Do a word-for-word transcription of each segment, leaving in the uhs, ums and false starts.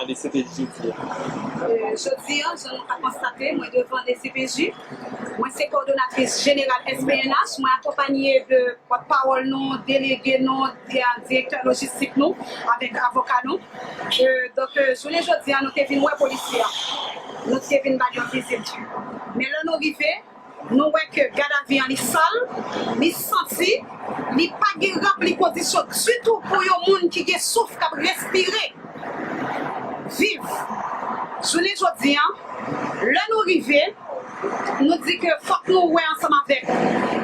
D C P J jodi a? Euh, jodi a, jan nou ka konstate, mwen devan D C P J. Mwen se kowòdonatris jeneral S P N H. Mwen akonpanye de pòtpawòl nou, delege nou, di- direktè lojistik nou, avèk avoka nou. Euh, donk, euh, jounen jodi a, nou te vin wè polisye a. Nou te vin ba l yon vizit. Men lè nou rive, nou wè ke gadavi an li sal, li santi, li pa gen ranpli kondisyon ditou pou yon moun ki gen souf k ap respire viv. Jounen jodi a, lè nou rive, nou di ke fòk nou wè ansanm avèk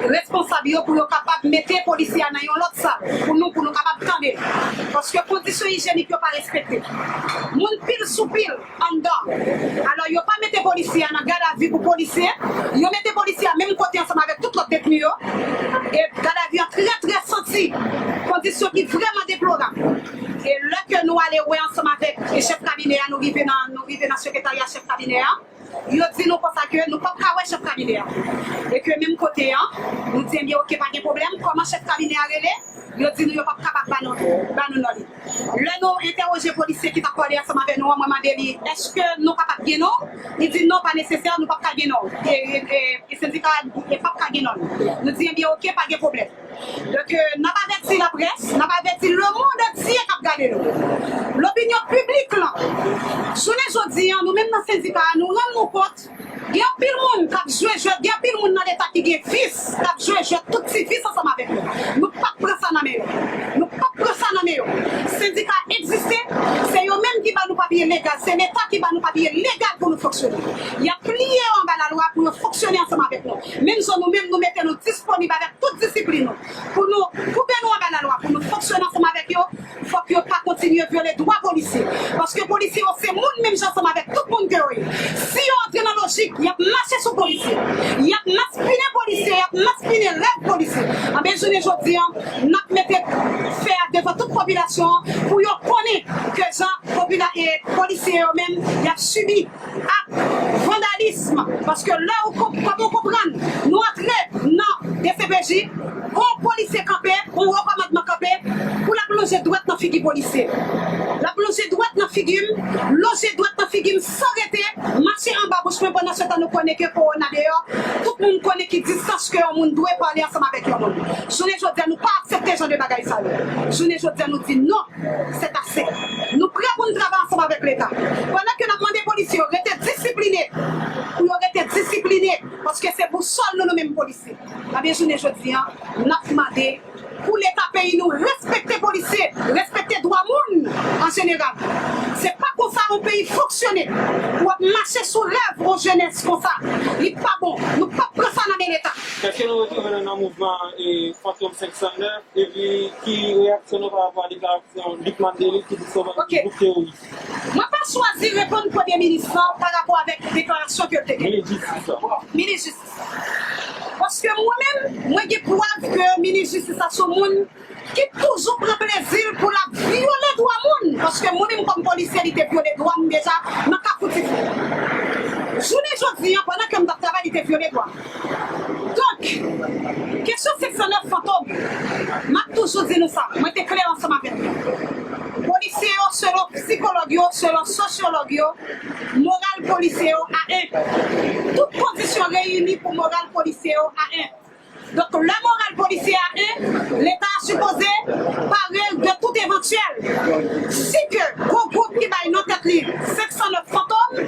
responsab yo pou yo kapab mete polisye a nan yon lòt sal pou nou, pou nou kapab tande. Paske kondisyon ijyenik yo pa respekte. Moun pil sou pil anndan. Alò, yo pa mete polisye a nan gadavi pou polisye, yo mete polisye a menm kote ansanm avèk tout lòt detni yo. E gadavi an trè, trè santi, kondisyon ki vrèman deplorab. E lè ke nou ale wè ansanm avèk chèf kabinè a, nou rive nan, nou rive nan sekretarya chèf kabinè a, yo di nou konsa ke nou p ap ka wè chèf kabinè a. E ke menm kote an, nou di, ebyen, oke, pa gen pwoblèm, kòman chèf kabinè a rele? Yo di nou yo p ap kapab ba nou, ba nou non li. Lè nou entèwoje polisye ki t ap pale ansanm avèk nou an, mwen mande li, èske nou kapab gen non? Li di, non, pa nesesè, nou p ap ka gen non. E, e, e, e sendika a di, e p ap ka gen non. Nou di, ebyen, oke, pa gen pwoblèm. Donk, euh, n ap avèti laprès, n ap avèti lemonn antye k ap gade nou. Lopinyon piblik lan, jounen jodi a, nou menm nan sendika a, nou rann nou kont, gen anpil moun k ap jwe jwèt, gen anpil moun nan Leta ki gen vis, k ap jwe jwèt tout ti vis ansanm avèk nou. Nou p ap pran sa nan men yo. Nou p ap pran sa nan men yo. Sendika egziste, se yo menm ki ba nou papye legal, se Leta ki ba nou papye legal pou nou fonksyone. Y ap pliye yo anba lalwa pou yo fonksyone ansanm avèk nou. Menm jan nou menm, nou mete nou disponib avèk tout disiplin nou, pou nou koupe nou anba lalwa, pou nou fonksyone ansanm avèk yo, fòk yo pa kontinye vyole dwa polisye. Paske polisye yo se moun menm jan ansanm avèk tout moun ke yo ye. Si yo antre nan lojik, y ap mache sou polisye, y ap maspinen polisye, y ap maspinen rèv polisye. Anben, jounen jodi a, n ap mete fè a devan tout popilasyon an pou yo konnen ke jan popila- e polisye yo menm, y ap sibi ak vandalism, paske lè ou konp- kòm ou konprann, nou antre nan D C P J, yon polisye kanpe, yon wo kòmandman kanpe, pou l ap lonje dwèt nan figi polisye. L ap lonje dwèt nan figi m, lonje dwèt nan figi m san rete, mache anba bouch mwen, pandan se tan nou konnen ke kowona deyò, tout moun konnen ki distans ke yon moun dwe pale ansanm avèk yon moun. Jounen jodi a, nou pa aksepte jan de bagay sa yo. Jounen jodi a, nou di non. Sètase, nou prè pou n travay ansanm avèk Leta. Pandan ke n ap mande polisye yo rete disipline, pou yo rete disipline, paske se bousòl nou, nou menm polisye. Anben, jounen jodi a, n ap mande pou Leta peyi nou respekte polisye, respekte dwa moun an jeneral. Se pa konsa yon peyi fonksyone. Pou w ap mache sou rèv yon jenès konsa, li pa bon. Nou p ap pran sa nan men Leta. Èske nou retwouve nou nan mouvman e Fantom senk san nèf? Epi, ki reyaksyon nou pa rapò a deklarasyon Luc Martelly ki di se yon gwoup teworis? Mwen pa chwazi reponn Premye Minis lan pa rapò avèk deklarasyon ke l te gen. Minis Jistis la. Minis Jistis. Paske mwen menm, mwen gen prèv ke Minis Jistis la se yon moun ki toujou pran plezi l pou l ap vyole dwa moun. Paske mwen menm kòm polisye, li te vyole dwa m deja nan Kafou Tifou. Jounen jodi a, pandan ke m t ap travay, li te vyole dwa m. Donk, kesyon senk san nèf Fantom, m ap toujou di nou sa, mwen te klè ansanm avèk nou. Polisye yo, selon sikològ yo, selon sosyològ yo, moral polisye yo a en. Tout kondisyon reyini pou moral polisye yo a en. Donk, lè moral polisye a en, Leta a sipoze pare de tout evantyèl. Si ke gon gwoup ki bay non tèt li senk san nèf Fantom,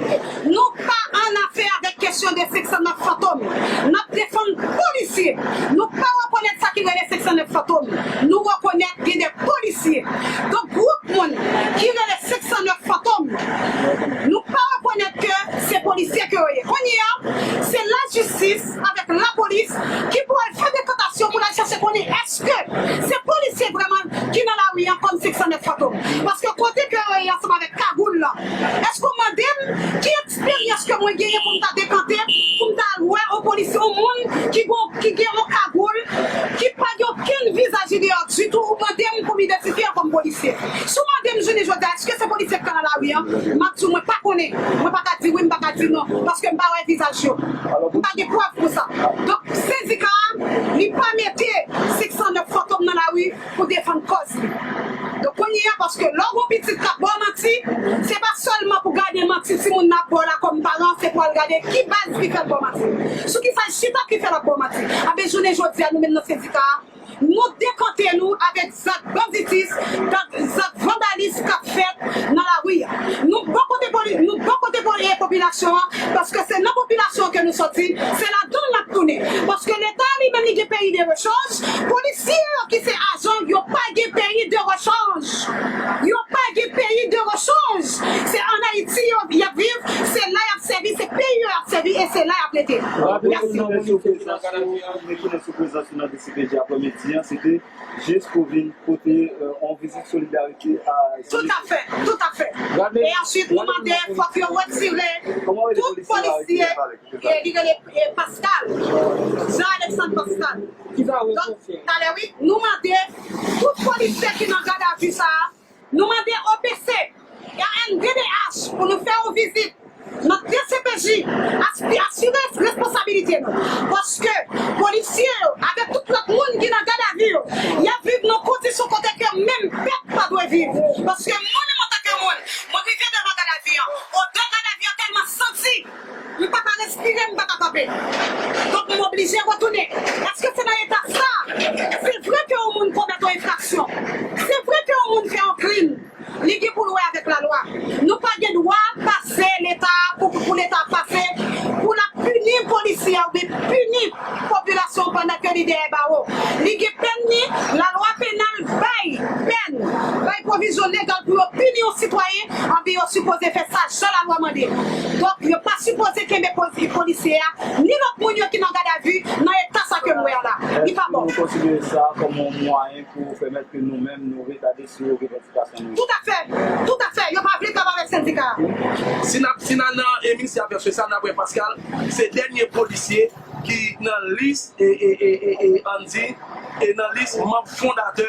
nou pa an afè avèk kesyon de senk san nèf Fantom. N ap defann polisye. Nou pa rekonèt sa ki rele senk san nèf Fantom. Nou rekonèt gen de polisye. Donk, gwoup moun ki rele senk san nèf Fantom, nou pa rekonèt ke se polisye ke yo ye. Kounye a, se lajistis avèk lapolis ki pou al fè dekantasyon pou l al chèche konnen èske se polisye vrèman ki nan lari a kòm senk san nèf Fantom. Paske kote ke yo ye ansanm avèk kagoul lan, èske w mande m ki eksperyans ke mwen genyen pou m ta dekante, pou m ta al wè yon polisye, yon moun ki gon, ki gen yon kagoul, ki pa gen okenn vizaj li deyò ditou, ou mande m pou m idantifye l kòm polisye? Si w mande m jounen jodi a, èske se polisye k nan lari a, m ap di w mwen pa konnen. Mwen pa ka di wi, m pa ka di non, paske m pa wè vizaj yo. M pa gen prèv pou sa. Donk, sendika a, li pa mete senk san nèf Fantom nan lari pou defann kòz li. Donk, kounye a, paske lè w gon pitit k ap ba w manti, se pa sèl Si timoun nan ap ba w la kòm paran, se pou al gade ki baz ki fè l ba w manti. Sou ki faj chita ki fè l ap ba w manti. Anben, jounen jodi a, nou menm nan sendika a, nou dekante nou avèk zak banditis, zak, zak vandalis k ap fèt nan lari a. Nou bò kote poli-, nou bò kote poli-, popilasyon an, paske se nan popilasyon an ke nou sòti, se ladan l n ap tounen. Paske Leta li menm li gen peyi de rechanj, polisye yo ki se ajan, yo pa gen peyi de rechanj. Yo pa gen peyi de rechanj. Se ann Ayiti yo, y ap viv, se la y ap sèvi, se peyi yo y ap sèvi e se la y ap rete. Mèsi. Mete nou sou prezans ou nan D C P J aprèmidi an, se te jis pou vin pote, euh, yon vizit solidarite a Tout à fait, tout à fait. E answit, nou mande fòk yo retire tout polisye, e li rele, e Pascal, Jean Alexandre Pascal. Donk, talè wi, nou mande tout polisye ki nan gadavi sa a, nou mande O P C, R N D D H pou nou fè yon vizit nan D C P J, aspi-, asire responsabilite nou. Paske polisye yo, avèk tout lòt moun ki nan gadavi yo, y ap viv nan kondisyon kote ke menm pèp pa dwe viv. Paske mwen menm antanke moun, mwen rive devan gadavi an. Odè gadavi an tèlman santi, m pa ka respire, m pa ka kanpe. Donk, m oblije retounen. Èske se nan eta sa, se vre ke yon moun komèt yon enfraksyon, se vre ke yon moun fè yon krim, li gen pou l wè avèk lalwa. Nou pa gen dwa pase Leta pou, pou Leta pase, pou l ap pini polisye a oubyen pini popilasyon pandan ke li dèyè bawo. Li gen pèn li, lalwa penal bay pèn, bay pwovizyon legal pou yo pini yon sitwayen, anben yo sipoze fè sa jan lalwa mande. Donk, yo pa sipoze kenbe poz-, polisye a, ni lòt moun yo ki nan gadavi, nan eta sa ke m wè a la. Li pa bon. Èske nou konsidere sa kòm yon mwayen pou pèmèt ke nou menm nou retade sou revandikasyon nou? Tout à fait, tout à fait, yo pa vle travay avèk sendika a. Si n ap, si n al nan, e, Ministè Afè Sosyal, n ap wè Pascal se dènye polisye ki nan lis, e, e, e, e, e, ann di, e nan lis manm fondatè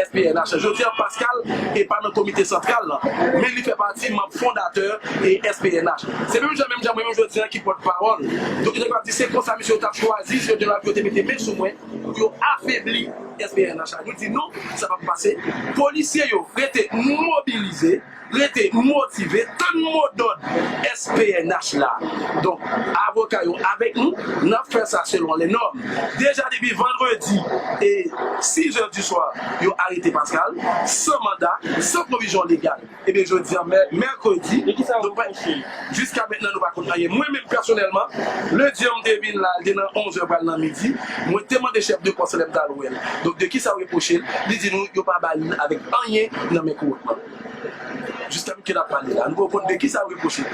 S P N H. Jodi a, Pascal e pa nan komite santral lan, men li fè pati manm fondatè e S P N H. Se menm jan, menm jan mwen menm jodi a ki pòtpawòl. Donk, nèg la di se konsa misye yo t ap chwazi, se yo te la pou yo te mete men sou mwen, pou yo afebli S P N H la. Nou di non, sa p ap pase. Polisye yo rete mobilize, rete motive, tann modòd S P N H la. Donk, avoka yo avèk nou, n ap fè sa selon les normes. Deja depi vandredi e sis è di swa, yo arete Pascal, san manda, san pwovizyon legal. Ebyen, jodi a, mè-, mèkredi, nou pa, jiska mentnan, nou pa konn anyen. Mwen menm, pèsonèlman, lendi an, m te vin la, l te nan onz è pral nan midi. Mwen te mande chèf de pòs lè m t al wè l. Donk, de kisa yo repwoche l? Li di nou, yo pa ba l avèk anyen nan men kowòtman. Jiska m ke n ap pale la, nou poko konn de kisa yo repwoche l.